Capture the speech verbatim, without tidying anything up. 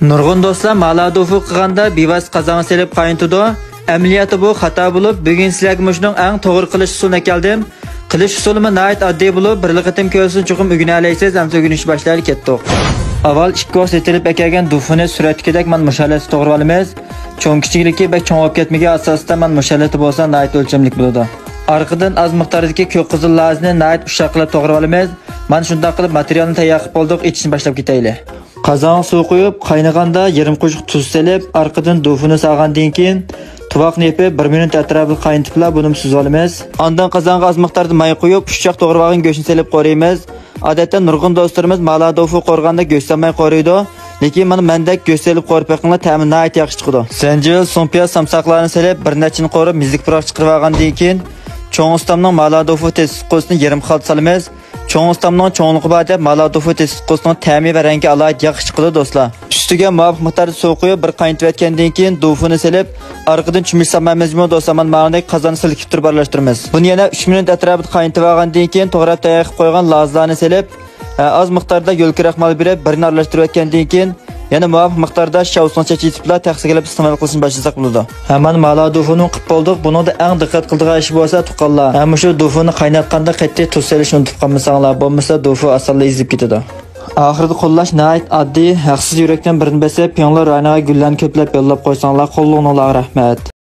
نۇرغۇن دوستلار مالادوفۇ قىلغاندا بىۋاسىتە قازانغا سېلىپ قاينىتىدۇ. ئەمەلىيەتتە بۇ خاتا بولۇپ، بۈگۈن سىلەرگە مۇشۇنىڭ ئەڭ توغرا قىلىش ئۇسۇلىنى ئەكەلدىم. قىلىش ئۇسۇلىمۇ ناھايىتى ئاددىي بولۇپ، بىرلا قېتىم كۆرسىڭىز چوقۇم ئۆگىنەلەيسىز، ئەمدى ئۆگىنىشكە باشلايلى، كەتتۇق. ئاۋۋال ئىككى ۋاسىتە ئېتىلىپ ئەكەلگەن دۇفۇنى سۈرەتتىكىدەك مانا مۇشۇ ھالەتتە توغرىۋالىمىز. چوڭ كىچىكلىكى بەك چوڭ بولۇپ كەتمىگەن، ئاستا-ئاستا مانا مۇشۇ ھالەتتە بولسا ناھايىتى ئۆلچەملىك بولىدۇ. ئارقىدىن ئاز مىقداردىكى كۆك قىزىل لازىنى ناھايىتى ئۇششاق قىلىپ توغرىۋالىمىز. مانا شۇنداق قىلىپ ماتېرىيالنى تەييار قىلىپ بولدۇق، ئېتىشنى باشلاپ كېتەيلى. قازانغا سۇ قۇيۇپ، قاينىغاندا يېرىم قوشۇق تۇز سېلىپ، ئارقىدىن دۇفۇنى سالغاندىن كېيىن، تۇۋاقنى يېپىپ، بىر مىنۇت ئەتراپىدا قاينىتىپلا بۇنىمۇ سۈزۈۋالىمىز. ئاندىن قازانغا ئاز مىقداردا ماي قۇيۇپ، ئۇششاق توغرىۋالغان گۆشنى سېلىپ قورۇيمىز. ئادەتتە نۇرغۇن دوستلىرىمىز مالادوفۇ قورۇغاندا گۆش سالماي قورۇيدۇ. لېكىن مانا مەندەك گۆش سېلىپ قورۇپ بېقىڭلار، تەمى ناھايىتى ياخشى چىقىدۇ. زەنجىۋىل، سۇڭپىياز، سامساقلارنى سېلىپ، بىر نەچچىنى قورۇپ، مىزىك پۇراق چىقىرىۋالغاندىن كېيىن، چوڭ ئۇستامنىڭ مالادوفۇ تېتىتقۇسىنى يېرىم خالتا سالىمىز. چوڭ ئۇستامنىڭ چوڭلۇقى بار دەپ، مالادوفۇ تېتىتقۇسىنىڭ تەمى ۋە رەڭگى ئالاھىدە ياخشى چىقىدۇ، دوستلار. ئۈستىگە مۇۋاپىق مىقداردا سۇ قۇيۇپ، بىر قاينىتىۋەتكەندىن كېيىن، دۇفۇنى سېلىپ، ئارقىدىن چۆمۈچ سالمايمىزمۇ، دوستلار؟ مانا ماڭىدەك قازاننى سىلكىپ تۇرۇپ ئارىلاشتۇرىمىز. بۇنى يەنە ئۈچ مىنۇت ئەتراپىدا قاينىتىۋالغاندىن كېيىن، توغراپ تەييار قىلىپ قويغان لازىلارنى سېلىپ، ھە، ئاز مىقداردا يۆل كرەخمال بېرىپ، بىرنى ئارىلاشتۇرۇۋەتكەندىن كېيىن، يەنە مۇۋاپىق مىقداردا شاۋسۇڭ چېچىۋېتىپلا تەخسىگە ئېلىپ ئىستېمال قىلىشنى باشلىساق بولىدۇ. ھە، مانا مالادوفۇنى قىلىپ بولدۇق. بۇنىڭدا ئەڭ دىققەت قىلىدىغان ئىش بولسا، تۇغقانلار، ھە، مۇشۇ دوفۇنى قايناتقاندا قەتئىي تۇز سېلىشنى ئۇنتۇپ قالمىساڭلار، بولمىسا دوفۇ ئاسانلا ئېزىپ كېتىدۇ. ئاخىرىدا قوللاش ناھايىتى ئاددىي، ھەقسىز يۈرەكتىن بىرنى بېسىپ، پىڭلې رايونىغا گۈللەرنى كۆپلەپ يوللاپ قويساڭلار، قوللىغىنىڭلارغا رەھمەت.